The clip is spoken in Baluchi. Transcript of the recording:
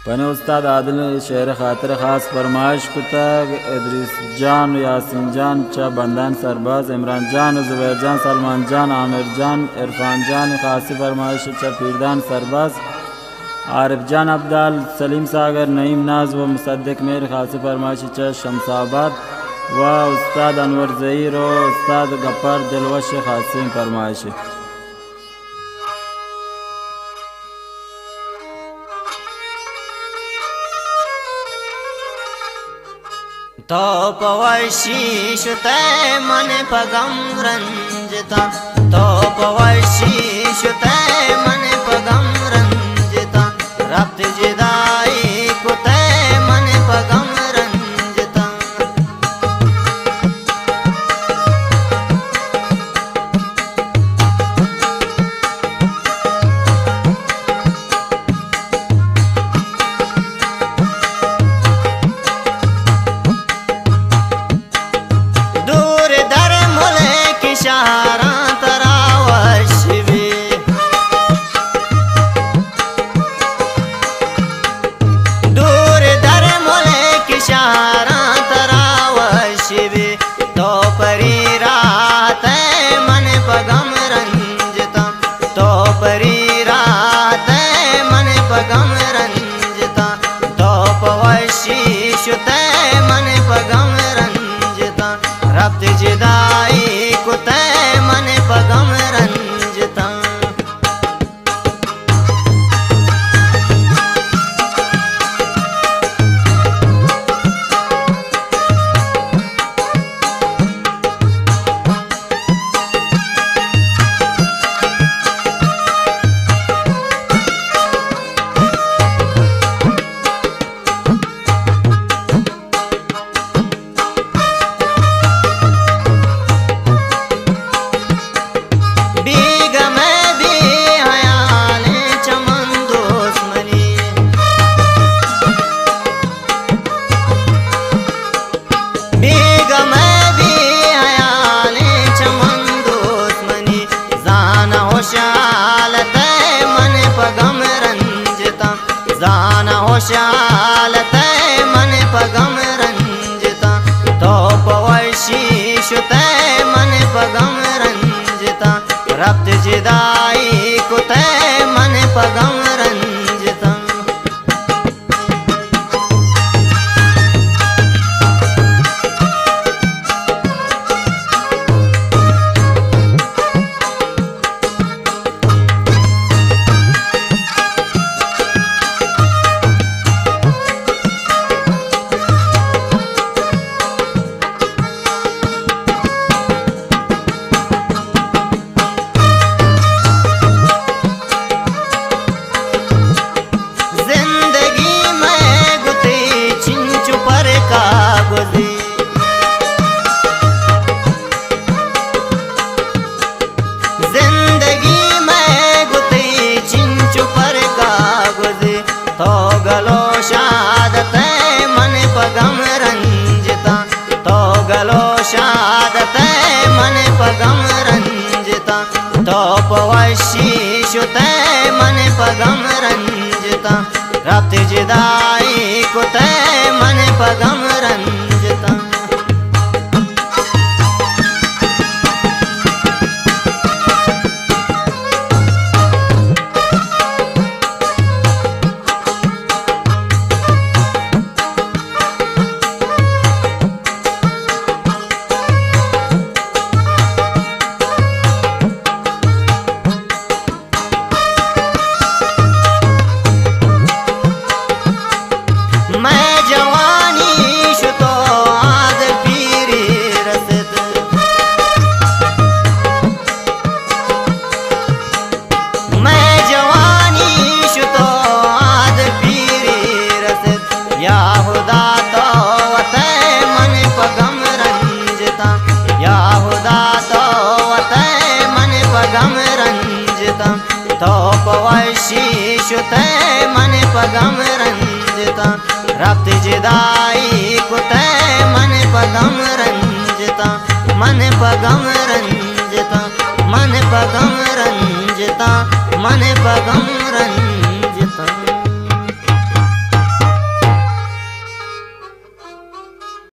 بنی استاد عادل ءِ شعر ءِ خاطر ءَ خاص فرمائش کتگ، ادریس جان ءُ یاسین جان چہ بندان سرباز، عمران جان ءُ زبیر جان، سلمان جان، عامر جان، عرفان جان ءِ خاصیں فرمائش چہ پیردان سرباز، عارف جان ابدال، سلیم ساگر، نعیم ناز ءُ مصدق مہر ءِ خاصیں فرمائش چہ شمس آباد ءُ استاد انور زہیر ءُ استاد گپار دلوش ءِ خاصیں فرمائش۔ تو پہ وشی شتئے من پہ غم رنجتاں، تو پہ وشی شتئے من پہ غم رنجتاں، رپت جدائی کتئے من پہ غم رنجتاں۔ دور در ملک شہراں ترا وش بی، دور در ملک شہراں ترا وش بی، تو پری رات ءَ من پہ غم رنجتاں، تو پری رات ءَ من پہ غم رنجتاں، تو پہ وشی شتئے من پہ غم رنجتاں، رپت جدائی کتئے من پہ غم رنجتاں۔ بیگم ءُ بے ہیالیں چمن دوست منی، بیگم ءُ بے ہیالیں چمن دوست منی، زان ہوشحالت ءَ من پہ غم رنجتاں، زان ہوشحالت ءَ من پہ غم رنجتاں، تو پہ وشی شتئے من پہ غم رنجتاں، رپت جدائی کتئے من پہ غم رنجتاں۔ زندگی مئے گوں تئی چنچو پر کاگدے، زندگی مئے گوں تئی چنچو پر کاگدے، تو گل ءُ شہادت ئے من پہ غم رنجتاں، تو گل ءُ شہادت ئے من پہ غم رنجتاں، تو پہ وشی شت ئے من پہ غم رنجتاں، رپت جدائی کت ئے من پہ غم رنجتاں۔ مئے جوانی شت ءُ آد پیری رست، مئے جوانی شت ءُ آد پیری رست، یا ہدا تو وت ئے من پہ غم رنجتاں، یا ہدا تو وت ئے من پہ غم رنجتاں، تو پہ وشی شت ئے من پہ غم رنجتاں، رپت جدائی کت ئے من پہ غم رنجتاں، من پہ غم رنجتاں، من پہ غم رنجتاں، من پہ غم